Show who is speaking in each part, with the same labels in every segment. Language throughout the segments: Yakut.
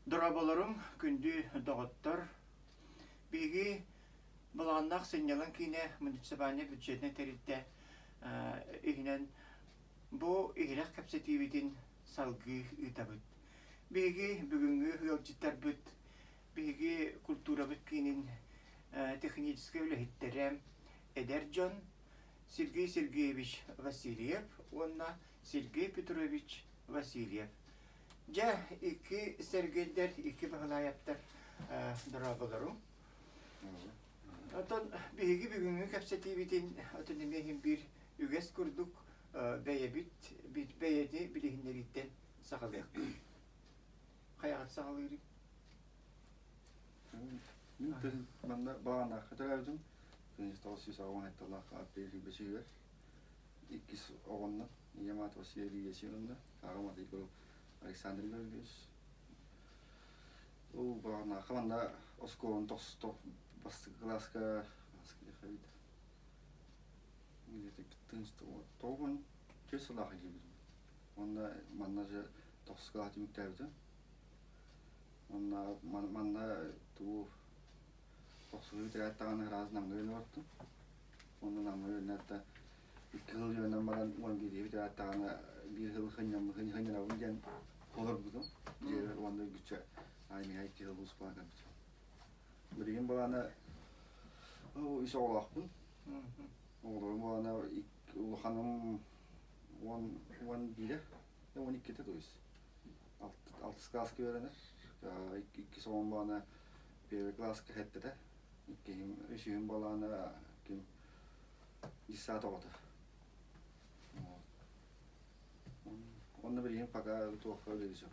Speaker 1: Дорооболоруҥ, күндү доҕоттор! Биһиги Балаҕаннаах сынньалаҥ киинэ муниципальнай бюджетнай тэрилтэ иһинэн бу иһирэх кэпсэтиибитин салгыы ыытабыт. Биһиги бүгүҥҥү ыалдьыттарбыт биһиги культурабыт киинин техническэй үлэһиттэрэ эдэр дьон Сергей Сергеевич Васильев уонна Сергей Петрович Васильев. Дьэ, икки Сергейдэр, икки Баһылаайаптар дорооболоруҥ. Оттон биһиги бүгүҥҥү кэпсэтиибитин отон эмиэ иһин биир үгэс курдук бэйэбит бэйэни билиһиннэрииттэн саҕалыахпыт. Хайаҕыт саҕалыырый?
Speaker 2: Мин тыл манна Балаҕаннаахха төрөөбүтүм. 1987 апрель бэсиһигэр иккис оҕонно ийэм аата Василия Илья аҕам аата Егоров Александр Георгиевич. Ол Балаҕаннаахха манна оскуоланы бастакы кылааска тоҕус сыллаах киирбитим. Уонна манна же тохсус кылааһы түмүктээбитим. Уонна манна тугу охсуһуу бүтэрээт даҕаны ыраас Намҥа үөрэнэ бардым. Уонна Намҥа үөрэнээт да икки сыл үөрэнэн баран 11 бүтэрээт даҕаны биир сыл хынньанабын диэн олорбутум. Дьиэбэр уонна үгүччэ армия икки сыл успаан кэлбитим. Билигин балаана үс оҕолоохпун. Оҕолорум балаана улаханым 11-э, 12-те то есть. Алтыс кылааска үөрэнэр. Иккис оҕом балаана первый кылааска хэттэтэ. Иккиһим, үсүһүм балаана ким десят оҕото. Онно билигин пока туохха үлэлиэм.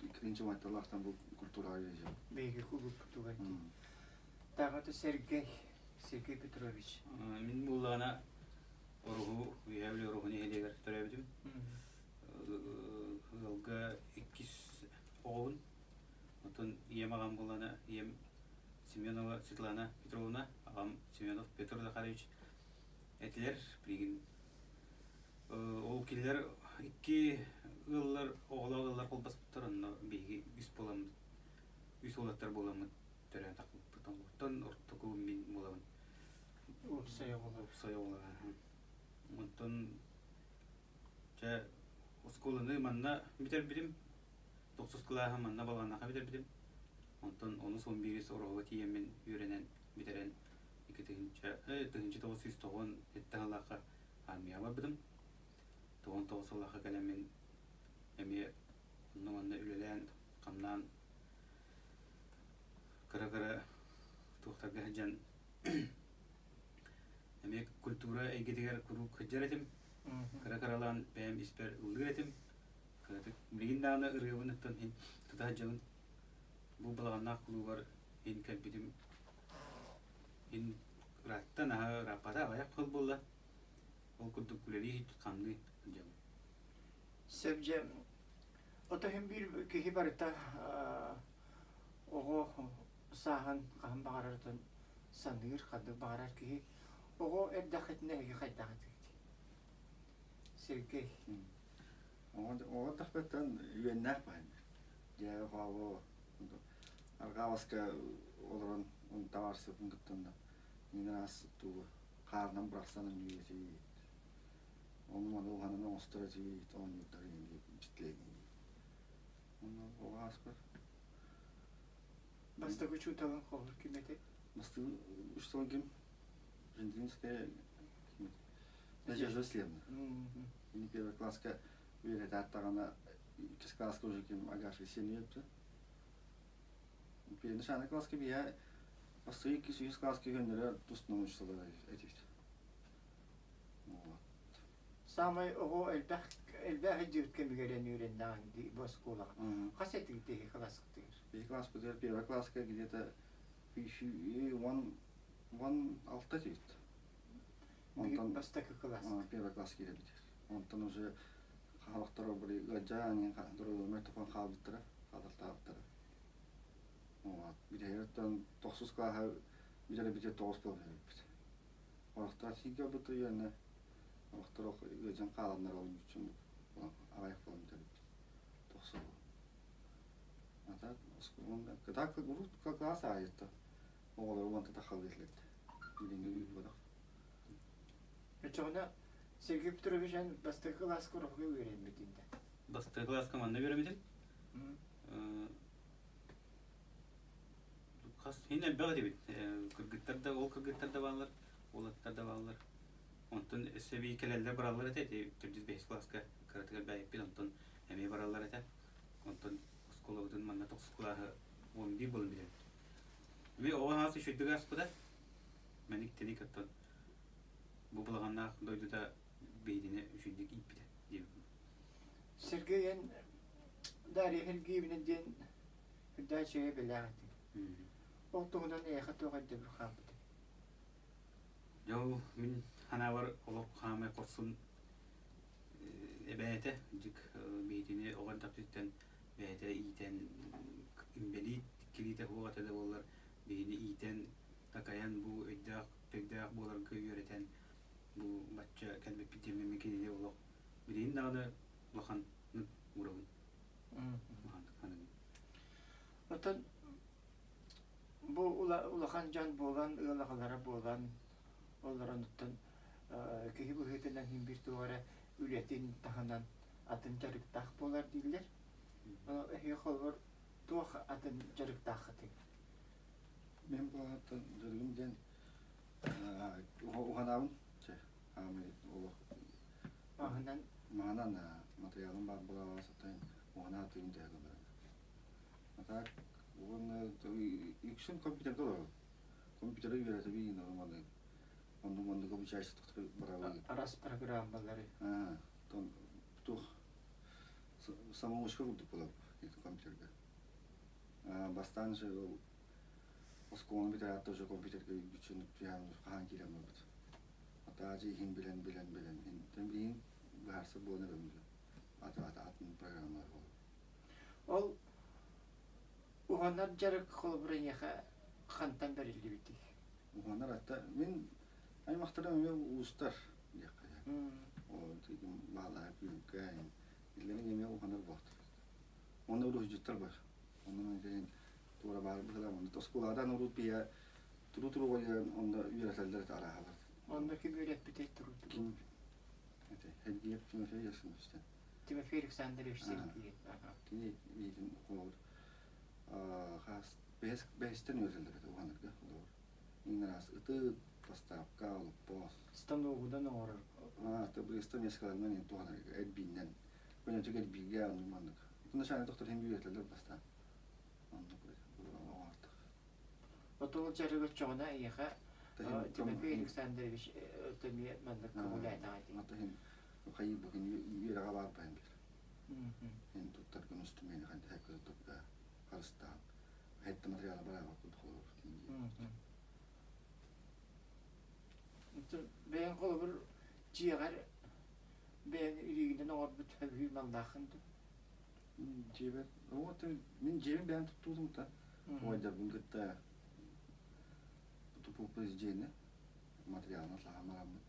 Speaker 2: Иккинчи майталаахтан бу культураҕа үлэлиэм.
Speaker 1: Биһиги кулууппутугар Таҕата Сергей, Сергей Петрович.
Speaker 3: Мин буоллаҕына Оруһу, Үөһээ Бүлүү Оруһу нэһилиэгэр төрөөбүтүм. Ыалга иккис оҕобун. Оттон ийэм аҕам буоллаҕына ийэм Семенова Светлана Петровна, аҕам Семенов Петр Захарович этилэр. Билигин ол кинилэр икки ыаллар, оҕолоох ыаллар холбоспуттар, онно биһиги үс буоламмыт, үс уолаттар буоламмыт төрөөн тахпыппыт. Оттон ортоку мин буолабын.
Speaker 1: Уопсай оҕолор.
Speaker 3: Уопсай оҕолор. Онтон Чэ, оскуоланы манна бүтэрбитим. Тохсус кылааһы манна Балаҕаннаахха бүтэрбитим. Онтон онус он биирис Ороһуга тиийэммин үөрэнэн бүтэрэн икки тыһыынча, 1997 сыллаахха армияҕа барбытым. 99 сыллаахха кэлэммин эмиэ онно-манна үлэлээн, хамнаан кыра-кыра туохтарга сылдьан эмиэ культура эйгэтигэр куруук сылдьар этим. Кыра-кыралаан бэйэм испэр ыллыыр этим. Кыратык билигин даҕаны ырыабын оттон иһин тута сылдьабын. Бу балаҕаннаах кулуубар иһин кэлбитим иһин ырааттан аһа ырааппата аҕыйах сыл буолла. Ол курдук үлэлии хамныы сылдьабын.
Speaker 1: Сөп дьэ, ото иһин биир киһи барыта оҕо сааһын хаһан баҕарарытын саныыр, ханнык баҕарар киһи оҕо эрдэххитинэ эһиги хайдах этигит? Сергей.
Speaker 2: Оҕо эрдэхпиттэн үөннээх баһын. Дьээбэ хообо арҕаа баска олорон табаарыстарбын кыттан да мин аас тугу хаарынан бырахсан оонньуур этибит. Ону маны уһанан оҥостор этибит, оонньуурдар битлээгин. Онно оҕо ааспар.
Speaker 1: Бастакы учууталыҥ холбор ким этэй?
Speaker 2: Бастакы учууталым ким? Жендинская Надежда Васильевна. Кини первый класска үөрэтээт даҕаны иккис класска уже ким Агафья Сергеевна. Первый начальный класска биһэ бастакы иккис үһүс класска көннөрө тустунан учууталлар этибит. Вот.
Speaker 1: Саамай оҕо элбэх элбэх сылдьыбыт кэмигэр эн үөрэннэҕиҥ дии бу оскуолаҕа. Хас этигит эһи класскытыгар?
Speaker 2: Биһи класспытыгар первый класска где-то 16 этибит. Онтон
Speaker 1: бастакы класс.
Speaker 2: Первый класс киирбит. Онтон уже хаалахтар били ыалдьаан доруобуйаларыгар тупан хаалбыттара, хааллартаабыттара. Вот. Бүтэһигиттэн тохсус класса бүтэрэ тоҕус буолан эбиппит. Орохтор сиикэ ылбыт уйуонна орохтор ыалдьан хааланнар ол үчүн аҕыйах буолан бүтэрбит. Тохсу. А так. Кытаак урут кылаас аайытта оҕолору уонта тахалыы этилэрдэ. Билиҥҥи үүт
Speaker 1: Оччоҕуна Сергей Петрович эн бастакы кылааска уруһуйга үөрэммитин да?
Speaker 3: Бастакы кылааска манна үөрэммитим. Хас иһин элбэх этибит. Кыргыттар да, ол кыргыттар да бааллар, уолаттар да бааллар. Онтон өссө эбии кэлэллэр бараллар этэ. Ити төрдүс бэһис кылааска кыратыгар бэйэппит, онтон эмиэ бараллар этэ. Онтон оскуолабытын манна тохсус кылааһы 11 буолан билэбит. Эмиэ оҕо ааас үчүгэйдик ааспыта. Мэник-тэник оттон бу балаҕаннаах дойдута биһигини үчүгэйдик ииппитэ диэбиппин.
Speaker 1: Сергей эн Дарья Сергеевна диэн үрдээх үчүгэй бэлээх этиҥ. Ол туһунан эйиэхэ туох өйдөбүл хаалбытый?
Speaker 3: Дьэ ол мин санаабар олох хаамай хорсун эбээтэ дьик биһигини оҕо эрдэхпититтэн бэйэтэ иитэн инбэлиит килиитэ суох этэ да буоллар биһигини иитэн такайан бу өйдөөх өйдөөх буоларга үөрэтэн бу бачча кэлбиппит диэммин кинини олох билигин даҕаны улаханнык уурабын улаханнык саныыбын.
Speaker 1: Оттон бу улахан дьон буолан, ыал аҕалара буолан, олоронуттан киһи быһыытынан иһин биир туох эрэ үлэтин таһынан атын дьарыктаах буолар дииллэр. Эһиги холобур туох атын дьарыктааххытый?
Speaker 2: Мин буолааттан дьарыгым диэн уһанаабын чэ аамай олох
Speaker 1: Маһынан
Speaker 2: маһынан матырыйаалым баар буолаҕа сатаан уһанаа тыын тэһэ гыннаран. А так уонна үксүн компьютерга олоробун. Компьютеры үөрэтэбин ону оннук оннук обучающий барабын.
Speaker 1: Арас программалары.
Speaker 2: Аа, туох самоучка курдук буолабын компьютерга. Бастаан же оскуоланы бүтэрээт уже компьютерга үчүн хаһан киирэн барбыт. Атаажы иһин билэн билэн билэн иһин билин быһаарсар буолан эбэм аты аты атын программалар буолар.
Speaker 1: Ол уһанар дьарык холобура эйиэхэ хантан бэриллибитий?
Speaker 2: Уһанар атта мин аймахтарым эмиэ уустар диэххэ. Ол баалаах күлүккэ иллэрин эмиэ уһанар буолтар. Онно уруһуйдьуттар бар. Онно мен туора баар быһылаах. Онно оскуоладан урут бия туру-туру бойан онно үөрэтэллэр этэ арааһалар.
Speaker 1: Онно ким үөрэппитэй туру-туру?
Speaker 2: Ким? Это Сергеев Тимофей Ясынович.
Speaker 1: Тимофей Александрович Сергеев.
Speaker 2: Кини миигин холобур хаас бэһистэн үөрэтэллэр этэ уһанарга холобур. Иҥнэраас ытык, поставка, олоппос.
Speaker 1: Станогунан оҥорор.
Speaker 2: Быыстан нескаларынан туһанарга эрбииннэн. Көнөтүк эрбиигэ оннук маннык. Начальник доктор хим үөрэтэллэр бастаан. Оннук оҥортох.
Speaker 1: Отол дьарык оччоҕуна эйиэхэ Тимофей Александрович эмиэ маннык көҕүлээтэ дии.
Speaker 2: Атын хайыы бу кини үөрэҕэ баар баһын бир. Эн туттаргын устумэни ханта туттарга харыстаан. Хэтте материала бараабар курдук олорор.
Speaker 1: Бэйэҥ холобур дьиэҕэр бэйэҥ илиигинэн оҥорбут сөбүһүү маллааххын дуу?
Speaker 2: Дьиэбэр, вот мин дьиэбин бэйэм туттуутум та. Уойдарбын кытта тупуппут дьиэни материалын саһамараммыт.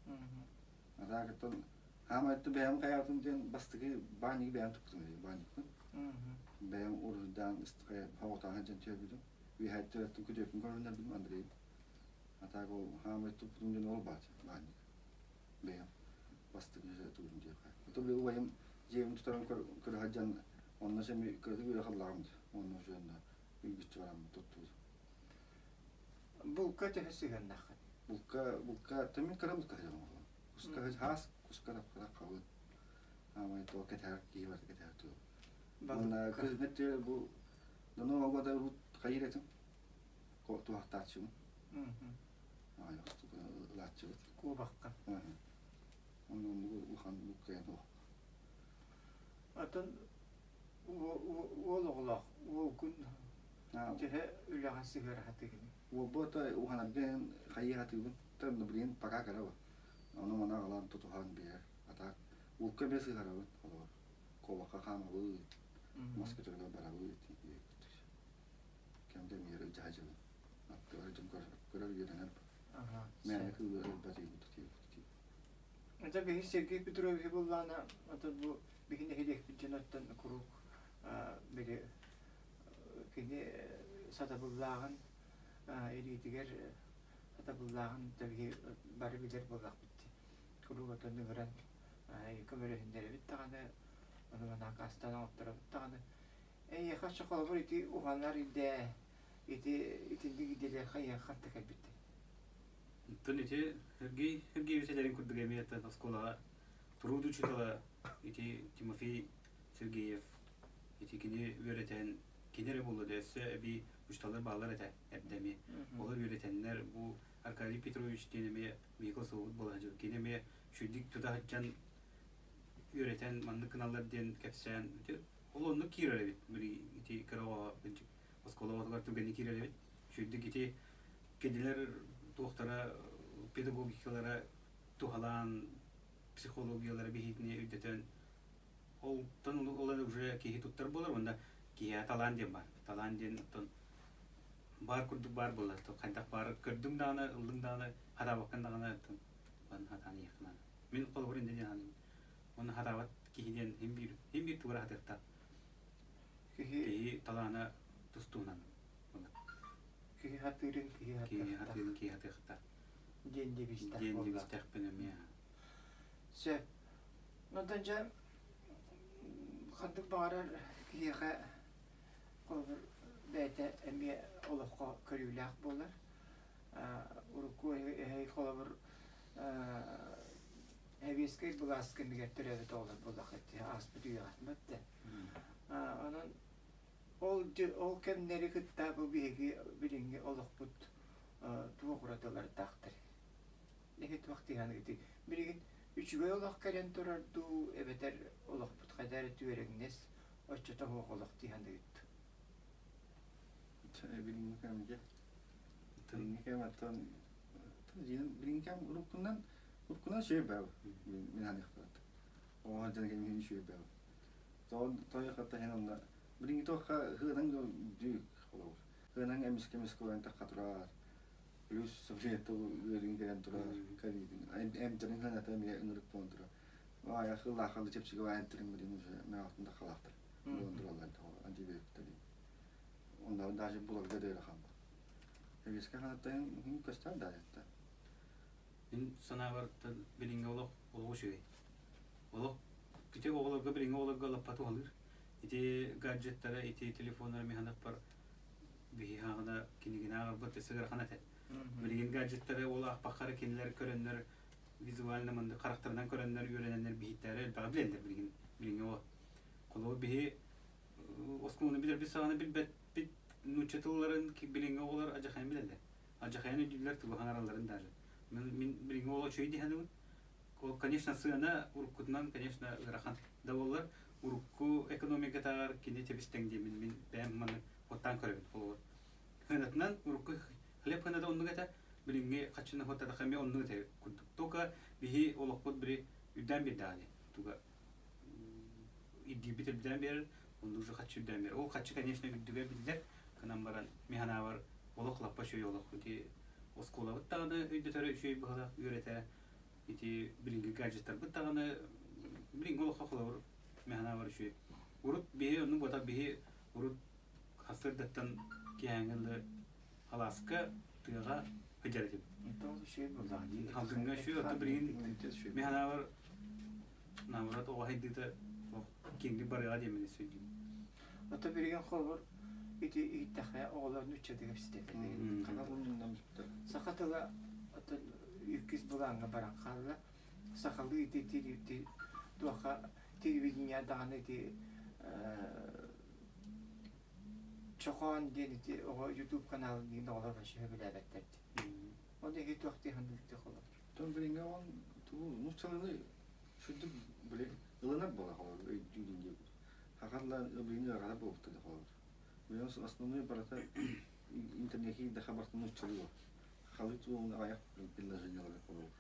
Speaker 2: Атаакыттан хаамайтты бэйэм хайаатын диэн бастакы баанньыгы бэйэм туппутум баанньыкпын. Бэйэм уруһуйдаан хоҕутааһын дьэн түһэрбитим. Үөһээттэн күтүөппүн көрүннэрбитим Андрей. Атаак ол хаамай туппутум диэн ол баат баанньык. Бэйэм бастакы тугум диэххэ. Ото били убайым дьиэбин тутаран көрө сылдьан онно семи кыратык үөрэ халлаҕым онно уже үргүччү бараммыт туттубут.
Speaker 1: Булка төһө сыһыаннаххын?
Speaker 2: Булка, булка, мин кыра булка сылдьабын оҕолом. Куска хаас, куска тапкара хабын. Аамай туох кэтэһэр киһи барыта кэтэһэр тугу. Уонна кызмет бу доно ого да урут хайыр этим. Туһахтааччыбын. Ылааччыбыт.
Speaker 1: Куобахха.
Speaker 2: Онно улахан булкайан суох.
Speaker 1: Атын уол оҕолоох уолгун төһө үлэҕэ сыһыара сатыыгыный?
Speaker 2: Уолбу уһанарга хайыы сатыыбын. Блин, пока кыра Ону маны аҕалан тутуһан биэрэр. А так булка эмиэ сыһарабын холобур. Куобахха хаамабыт, мас көтөргө барабыт кэм кэмигэр дьаһадьабын. Аттыгар дьон көрөр үөрэнэр. Мээнэ кыылы ылбат тиийбит.
Speaker 1: Это биһи Сергей Петрович буллаана, ото бу биһи нэһилиэкпит дьоноттон куруук били Кини сатабыллааҕын илиитигэр сатабыллааҕын биһи бары билэр буоллахпыт дии. Куруук отон ыҥыран көмөлөһүннэрэбит даҕаны, ону маны аккаастаан оҥотторобут даҕаны. Эйиэхэ чэ холобур ити уһанар идэ, ити итинник идэлэр хайыахха ханта кэлбиттэр?
Speaker 3: Оттон ити Сергей Сергеевич этэрин курдук эмиэ оскуолаҕа труд учуутала ити Тимофей Сергеев ити кини үөрэтэн кини эрэ буолла да өссө эбии учууталлар бааллар этэ эрдэ эмиэ. Олор үөрэтэннэр бу Аркадий Петрович диэн эмиэ Михаил Суобут буола сылдьыбыт. Кини эмиэ үчүгэйдик тута сылдьан үөрэтэн маннык гыналлар диэн кэпсээн ити ол оннук киирэр эбит били ити кыра оҕо оскуола оҕотугар түргэнник киирэр эбит. Үчүгэйдик ити кинилэр туохтара педагогикалара туһалаан психологиялара биһиитини өйдөтөн олтон ол уже киһи туттар буолар уонна киһиэхэ талаан диэн баар. Талаан диэн оттон баар курдук баар буолар. Хайдах баар көрдүҥ даҕаны, ыллыҥ даҕаны, хатаабаккын даҕаны оттон бан хатаан иһиэххин наада. Мин холобур инде диэн саныыбын. Уонна хатаабат киһи диэн иһин биир иһин биир тугу эрэ хатыахтаах.
Speaker 1: Киһи
Speaker 3: Киһи талаана тус-туһунан буолар.
Speaker 1: Киһи хатыырын киһи
Speaker 3: Киһи
Speaker 1: хатыахтаах.
Speaker 3: хатыырын киһи хатыахтаах.
Speaker 1: Диэн девизтээх
Speaker 3: Диэн
Speaker 1: буолла.
Speaker 3: девизтээхпин эмиэ.
Speaker 1: Сөп. Онтон дьэ ханнык баҕарар киһиэхэ холобур бэйэтэ эмиэ олоххо көрүүлээх буолар. Урукку эһэй холобур сэбиэскэй былаас кэмигэр төрөөбүт оҕолор буоллаххыт ааспыт үйэҕэ да. Онон ол ол кэмнэри кытта бу биһиги билиҥҥи олохпут туох уратылардаахтар? Эһи туох дии Билигин үчүгэй олох кэлэн турар дуу, эбэтэр олохпут хайда эрэ түөрэҥнэс, оччото суох олох дии саныыгыт?
Speaker 2: Билиҥҥи кэмгэ билиҥҥи кэм оттон билиҥҥи кэм уруккунан уруккунан үчүгэй баа мин саныахпын оҕо сылдьан кэмҥин үчүгэй баа тоҕо хатта иһин онно билиҥҥи туохха ыһыанан дүү холобур ыһыанан эмискэ эмискэ баран тахха турар плюс современный ыарыыҥ кэлэн турар ковидын эмтэрин ыһыаната эмиэ ыҥырык буолан турар аайа хыллаахалыы чэпчэки эмтэрин билин уже мээҕиттэн да халаахтар буолан тураллар антибиотиктары оннооҕор даже буларга да ыарахан Эбиэскэ ханаттан көстөр да это
Speaker 3: Мин санаабар билиҥҥи олох олох үчүгэй. Олох ити оҕолорго билиҥҥи оҕолорго лаппа туһалыыр. Ити гаджеттара, ити телефоннара миһанаппар биһи хаҕына кинигини ааҕарбыт өссө ыарахан этэ. Билигин гаджеттары ол аахпаххара кинилэр көрөннөр визуально маннык харахтарынан көрөннөр үөрэнэннэр биһиттээри элбэҕи билэллэр билигин билиҥҥи оҕо. Холобур биһи оскуоланы билэрбит саҕана билбэппит нуучча тылларын билиҥҥи оҕолор адьахайан билэллэр. Адьахайан өйдүүллэр тугу хаҥаралларын даже. Мин билиҥҥи оҕо үчүгэй дии саныыбын. Ол, конечно, сыана уруккутунан, конечно, ыарахан да буоллар, урукку экономикатааҕар кини тэбис-тэҥ диэммин мин бэйэм маннык оттаан көрөбүн холобур. Хыанатынан урукку хлеб хыаната оннук этэ, билиҥҥи хаччыны хуоттатахха эмиэ оннук этэ курдук. Только биһи олохпут бири үрдээн биэрдэҕэ дии. Туга ирдиирбит үрдээн биэрэр, оннук же хаччы үрдээн биэрэр. Ол хаччы, конечно, үрдүгэ биллэр, гынан баран мин санаабар олох лаппа үчүгэй олох. Ити оскуолабыт даҕаны өйдөтөрө үчүгэй быһыылаах үөрэтэ. Ити билиҥҥи гаджеттарбыт даҕаны билиҥҥи олоххо холобур мин санаабар үчүгэй. Урут биһи оннук буолбатах биһи урут сарсыардаттан киэһээҥҥи дылы алааска тыаҕа сылдьар этим. Халгыҥҥа үчүгэй, оттон билигин мин санаабар наоборот оҕо сайдыыта киэҥник барыаҕа диэммин өйдүүбүн.
Speaker 1: Ото билигин холобур ити иһиттэххэ оҕолор нууччалыы кэпсэтэллэр. Саха тыла оттон иккис былааҥҥа баран хаалла. Сахалыы ити туохха телевидение даҕаны ити Чохоон диэн ити оҕо YouTube каналын диэн оҕолор вообще сөбүлээбэттэр дии. Оны иһи туох дии саныыр холобур.
Speaker 2: Тон билиҥҥи оҕон тугу нууччалыны шүрдүк били ылынар буола холобур өйдүүрүн диэбит. Хахалла билиҥҥи ыараха буолбута да холобур. Билигин основной барыта интернетки даха барыта нууччалыы хахалыы туоҥ аҕайах предложениелары холобур.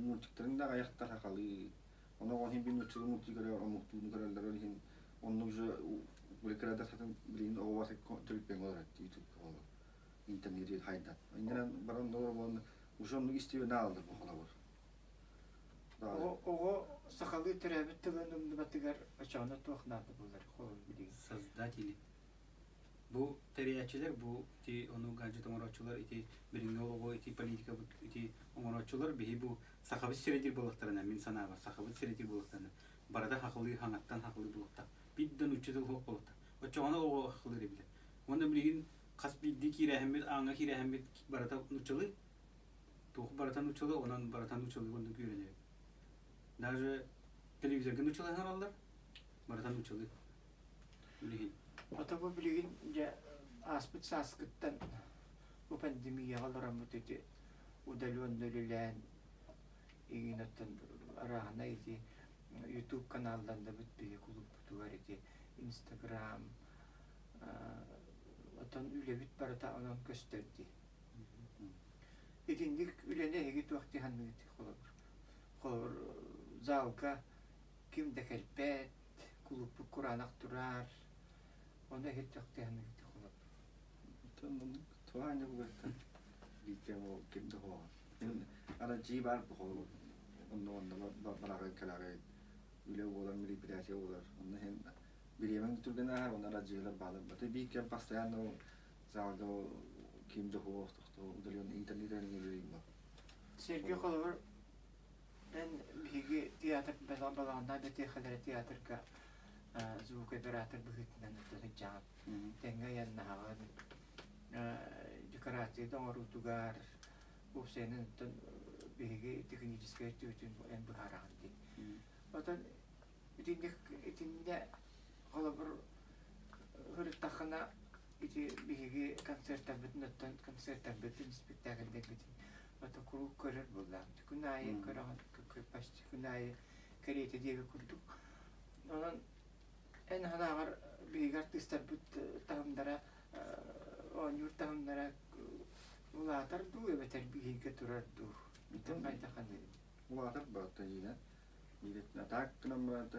Speaker 2: Мультиктарын да аҕайахтар хахалыы. Ону оҕо иһин бин нууччалыы мультик көрөр, омуктууну көрөллөр ол иһин оннук уже били кырадар сатын билигин оҕо барыта төлүппэҥҥэ олорор ютубка олорор интернети хайдан. Иннинэн баран олорор буолан уже оннук истибэ наалдыр бу холобур.
Speaker 1: Оҕо сахалыы төрөөбүт тылын умнубатыгар очоҕуна туох наада буолар холобур билигин?
Speaker 3: Создатели. Бу тэрийээччилэр, бу ити ону гаджет оҥорооччулар, ити билиҥҥи олоҕу, ити политикабыт ити оҥорооччулар биһи бу Сахабыт сирэ диир буоллахтарына, мин санаабар, Сахабыт сирэ диир буоллахтарына, барыта хахылыы хаҥаттан хахылыы буолуохтаах. Биир да нуучча тыл суох буолуохтаах. Оччоҕуна оҕо хахылыыр эбитэ. Уонна билигин хас биирдии киирээһиммит, ааҥҥа киирээһиммит барыта нууччалыы. Туох барыта нууччалыы, онон барыта нууччалыы курдук үөрэнэбит. Даже телевизорга нууччалыы саҥараллар, барыта нууччалыы. Билигин.
Speaker 1: Ото бу билигин дьэ ааспыт сааскыттан бу пандемияҕа олороммут ити удаленно үлэлээн игин оттон арааһынай ити YouTube каналланнабыт биһи кулууппутугар ити Instagram отон үлэбит барыта онон көстөр дии. Итинник үлэни эһиги туох дии саныыгыт холобур? Холобур залга ким да кэлбэт, кулууппут кураанах турар, ону эһиги туох дии саныыгыт холобур?
Speaker 2: Туох аанньа булуохтан биирдэ ол ким да хоһоон. Ара дьии баар бу онно онно бараҕай кэлэҕэй үлэ буолар, мероприятие буолар. Онно иһин бириэмэҥ түргэн ааһар, онно арадьыйалар баалар. Баты биир кэм постоянно залга ким да суох удален интернет үлэлиир.
Speaker 1: Сергей холобур эн биһиги театр балаҕаннаах бэтиэхэлэрэ театрга звукооператор быһыытынан сылдьаҕын. Тэҥҥэ айаннаһаҕын, декорация да оҥоруутугар, уопсайынан оттон биһиги техническэй өттүбүтүн эн быһаараҕын дии. Оттон итинник итиннэ холобур ырыттаххына ити биһиги концертарбытын оттон концертарбытын спектакльдэрбитин ото куруук көрөр буоллаҕым. Күн аайы көрөҕүн почти күн аайы кэриэтэ диэбит курдук. Онон эн санааҕар биһиги артыыстарбыт таһымнара оонньуур таһымнара улаатар дуу эбэтэр биһигэ турар дуу? Итин хайдах саныыгын?
Speaker 2: Улаатар баатта диинэ. Биирэтин атаак гынан баран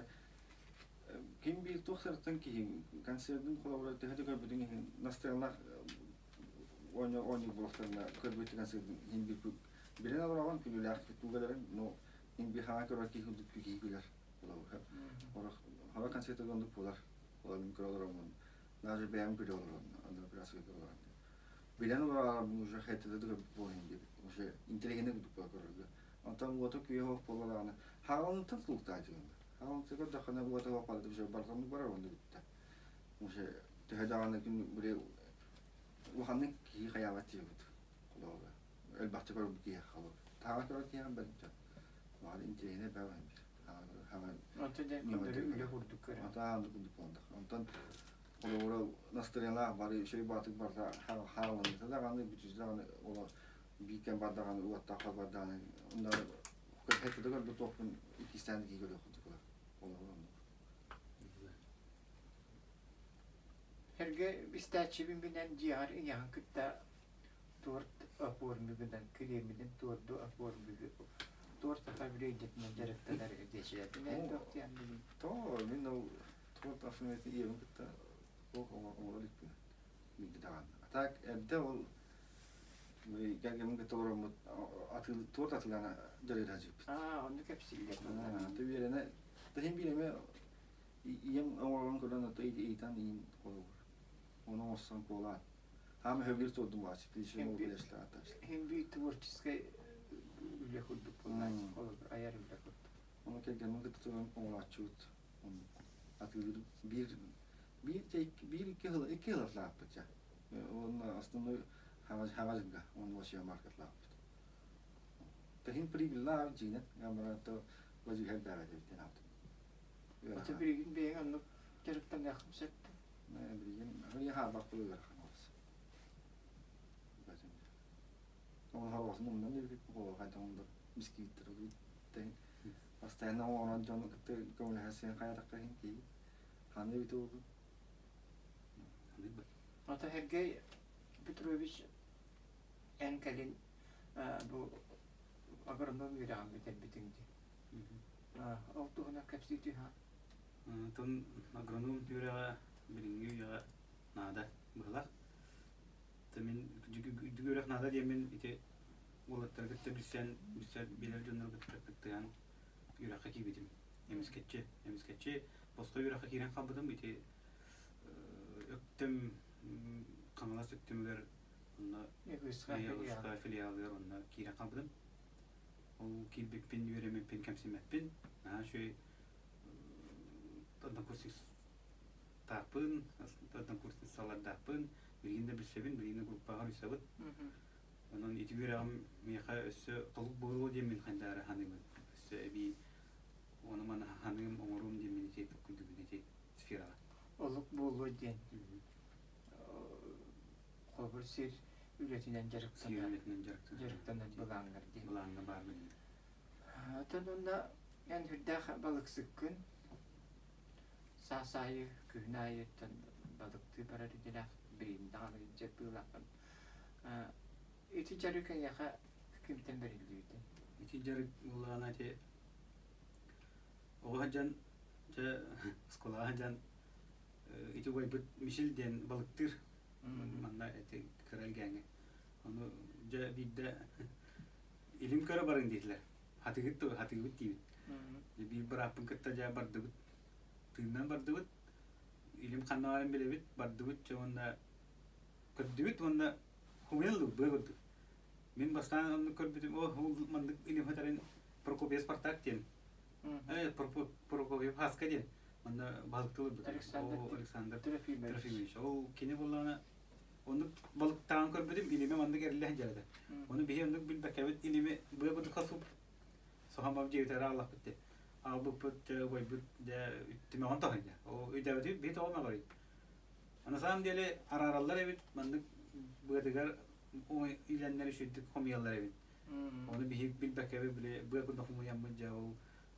Speaker 2: ким биир туох сырыттан киһи концердын холобура төһө да көрбүтүҥ иһин настыралаах оонньуу оонньуу буолахтарына көрбүт концердын иһин биир билэн олороҕун күлүүлээх тугаларын но иһин биир хаҥа көрөр киһи курдук киһи күлэр холобура хара концертыгар оннук буолар олор мин көрө олороммун даже бэйэм күлэ олорон аны операцияга олорон билэн олорорбун уже хэттэдэ да көрбүт буолан диэбит уже интэриэһинэй курдук буола көрөргө онтон уота күйэ оһох буоллаҕына хаалынтан тулуктаачыгын хаалынта көрдөххүнэ уота оһох барыта уже барҕаммыт барар онно бүттэ уже төһө даҕаны күн били улаханнык киһи хайаабат диэбит холобура элбэхтик көрбүт киһи холобур таһаҕа көрөр киһи бэрт баҕар интэриэһинэй бэҕэ
Speaker 1: Онтон дьэ көрдөрүү үлэ курдук көрөн.
Speaker 2: Атаан курдук буолла. Онтон холобура настырыалаах бары үчүгэй баатык барда хааланыта даҕаны бүтүс даҕаны оло биир кэм бардаҕаны уоттаах бардаҕаны онно хэттэ көрбүт туохпун иккистээн кии көрүөх курдук олоҕу оннук.
Speaker 1: Эргэ истээччибин билэн дьиэҕэр ийэҕин кытта торт оформигынан креминэн торду оформигы торт оформлениетынан дьарыктанар диэчилэрбин элбэхтиэн билин.
Speaker 2: То мин ол торт оформлениетын ийэбин кытта ол оҥоро иликпин биирдэ даҕаны. А так эрдэ ол кэргэммин кытта олороммут атыы торт атыылаан дьарыйа сылдьыбыппыт.
Speaker 1: Аа, онну кэпсииллэр.
Speaker 2: Ты үөрэнэ тахин биир эмэ ийэм оҥорон көрөн ото ыйтан иин холобур. Ону оҥостон куолаан. Хаама хөбүлүүр туордум баачы,
Speaker 1: Иһин биир творческай үлэ курдук буолааччы, холобур, айар үлэ курдук.
Speaker 2: Ону кэргэммин кытта туран оҥорооччубут. Атыылыыр биир биир биир икки сыл икки сыл атлааппыт дьэ. Уонна основной хаҥас дьылга уонна вообще маркетлааппыт. Тахин прибыльна дьиинэн гамбарато вазиһэр бэҕэ диэн аптым.
Speaker 1: Аты билигин бэйэҥ оннук дьарыктаныаххын сөп.
Speaker 2: Билигин хаалбах ыарахан олус. Оҕоһун умнан диэбит хайдах бисквиттэр постоянно оҥорон дьону кытта көмөлөһө сиэн хайатахха иһин киһи ханна эбитэ буолуо.
Speaker 1: Ата Сергей Петрович эн кэлин бу агроном үөрэҕин бүтэрбитиҥ дии. Ол туһунан кэпсии түһэҕин.
Speaker 3: Онтон агроном үөрэҕэ билиҥҥи үйэҕэ наада быһылаах. Мин үрдүк үөрэх наада диэммин ити уолаттары кытта билсэн, билсэр билэр дьоннору кытта кыттыһан үөрэххэ киирбитим. Эмискэччи, эмискэччи босхо үөрэххэ киирэн хаалбытым. Ити Өктөм Хаҥалас Өктөмүгэр онно Егыска филиалыгар онно киирэн хаалбытым. Ол киирбиппин, үөрэммиппин кэмсиммэппин. Наһаа үчүгэй однокурсниктаахпын, однокурсницалардаахпын, билигин да билсэбин, билигин да группаҕа үсэбит. Онон ити үөрэҕим миэхэ өссө толук буолуо диэммин хайдаары саныыбын. Өссө эбии ону маны ханыым, оҥоруум диэммин ити курдугун ити сфераҕа.
Speaker 1: Олук буолуо диэн. Холобур сир үлэтинэн дьарыктанар.
Speaker 3: Үлэтинэн дьарыктанар.
Speaker 1: Дьарыктанар былааҥҥар диэн.
Speaker 3: Былааҥҥа баар билигин.
Speaker 1: Оттон уонна эн үрдээх балыксыккын. Саас аайы, күһүн аайыттан балыктыы барар идэлээх билигин даҕаны илдьэр быылааххын. Ити дьарык эйиэхэ кимтэн бэриллибитий?
Speaker 3: Ити дьарык буоллаҕына ити оҕо сылдьан дьэ оскуолаҕа сылдьан ити убайбыт Мишель диэн балыктыыр манна ити кыра элгээҥҥэ. Ону дьэ биирдэ илим көрө барыҥ диэтилэр. Хатыгыт дуо хатыгыбыт диибит. Биир бырааппын кытта дьэ бардыбыт. Тыыннан бардыбыт. Илим ханна баарын билэбит. Бардыбыт дьэ уонна көрдүбүт уонна хомуйан ыллыбыт быа курдук. Мин бастаан оннук көрбүтүм, о, ол маннык илим хатарын Прокопьев Спартак диэн. Прокопьев Хаска диэн. Манна балыктыы ылбыт.
Speaker 1: Александр,
Speaker 3: Александр
Speaker 1: Трофимович.
Speaker 3: Трофимович. Ол кини буоллаҕына оннук балыктаан көрбүтүм, илими маннык эриллэһэн дьарыта. Ону биһи оннук билбэккэбит илими быа курдук хасып соһон дьиэбитигэр аҕаллахпыт дии. Аҕалбыппыт, убайбыт дьэ түмэҕин тоһуйда. Ол өйдөөбүтүбүт биһи тоҕо мөҕөрүй? На самом деле араараллар эбит, маннык быатыгар илэннэр үчүгдүк хомуйаллар эбит. Ону биһи билбэккэбит били быа курдук хомуйаммыт дьэ ол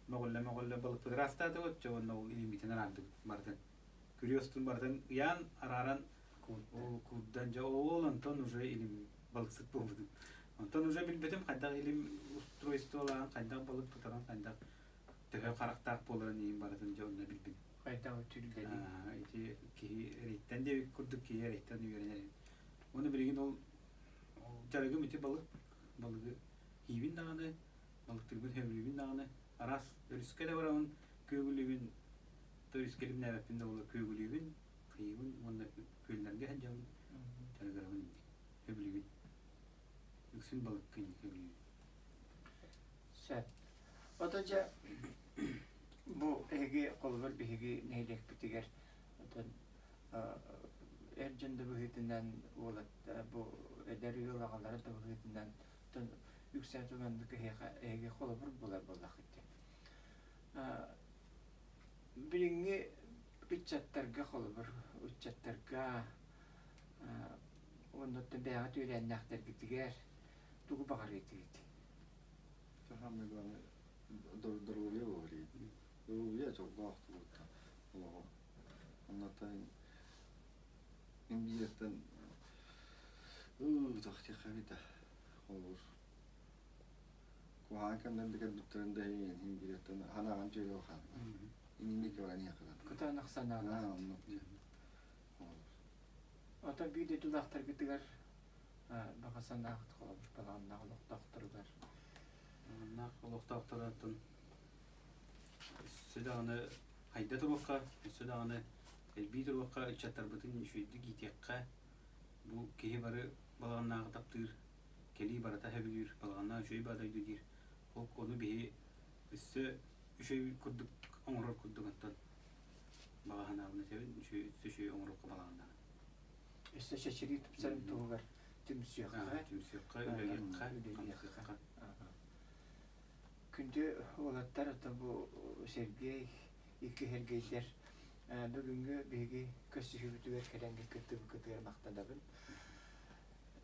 Speaker 3: мөҕүллэ-мөҕүллэ балыкпытын ыраастаатыбыт, дьэ уонна ол илиммитин араардыбыт барытын. Күрүө устун барытын ыйаан, арааран ол куурдан дьэ ол онтон уже илим балыксыт буолбутум. Онтон уже билбэтим хайдах илим устройстволаан, хайдах балык тутарын, хайдах төһө харахтаах буоларын иһин барытын дьэ онно билбитим.
Speaker 1: Хайдах үтүллэрий?
Speaker 3: Ити киһи эриттэн диэбит курдук киһи эриттэн үөрэнэр. Уонна билигин ол дьарыгым ити балык, балыгы иибин даҕаны, балыктыырбын сөбүлүүбүн даҕаны, араас өрүскэ да барабын, күөгүлүүбүн, өрүскэ илимнээбэппин да буоллар күөгүлүүбүн, хайыыбын уонна күөллэргэ сылдьабын, дьарыгырабын инник. Сөбүлүүбүн. Үксүн балыкка инник сөбүлүүбүн.
Speaker 1: Сөп. Ото дьэ бу эһиги холобур биһиги нэһилиэкпитигэр отон эр дьон да быһыытынан уолат бу эдэр ыал аҕалара да быһыытынан отон үксээн маннык эһиэхэ эһиги холобур буолар буоллаххыт дии. Билиҥҥи ыччаттарга холобур ыччаттарга уонна оттон бэйэҕит үөлээннээхтэргитигэр тугу баҕарыа этигит?
Speaker 2: Самое главное, доруобуйа буолар Доруобуйа дьоллоох тугуттан олоҕу. Оннуттан имбииртэн тохтиэххэ холобур куһаҕан кэмнэргэ кэлбиттэрин да иһин бииртэн ханаҕын дьүөрэ хаалла. Инник баран иһэххэ.
Speaker 1: Кытаанах санаалаах.
Speaker 2: Оннук.
Speaker 1: Ото биир дойдулаахтаргытыгар баҕа санааҕыт холобур балаҕаннаах олохтоохторугар
Speaker 3: Балаҕаннаах олохтоохторуттан өссө даҕаны хайда туруохха, өссө даҕаны элбии туруохха, ыччаттарбытын үчүгэйдик иитиэххэ. Бу киһи бары балаҕаннааҕы таптыыр, кэлии барыта сөбүлүүр, балаҕаннаах үчүгэй баа дойду диир. Ол ону биһи өссө үчүгэй курдук оҥорор курдук онтон баҕа санаабын этэбин, үчүгэй өссө үчүгэй оҥоруохха балаҕаннааҕы.
Speaker 1: Өссө чэчирии тупсарын туһугар түмсүөххэ,
Speaker 3: Түмсүөххэ, үлэлиэххэ, хамсыахха.
Speaker 1: Күндү уолаттар, ото бу Сергей, икки Сергейдэр бүгүҥҥү биһиги көрсүһүүбүтүгэр кэлэн кыттыбыккытыгар махтанабын.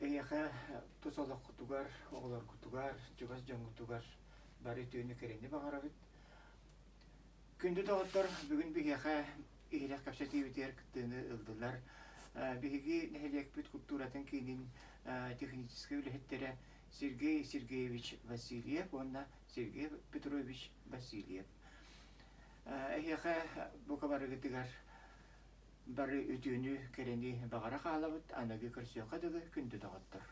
Speaker 1: Эйиэхэ тус олоххутугар, оҕолоргутугар, чугас дьоҥҥутугар бары үтүөнү кэрэни баҕарабыт. Күндү доҕоттор, бүгүн биһиэхэ иһирэх кэпсэтиибитигэр кыттыыны ыллылар. Биһиги нэһилиэкпит культуратын киинин техническэй үлэһиттэрэ Сергей Сергеевич Васильев уонна Сергей Петрович Васильев. Эһиэхэ бука барыгытыгар бары үтүөнү, кэрэни баҕара хаалабыт, аныгы көрсүөххэ дылы күндү доҕоттор.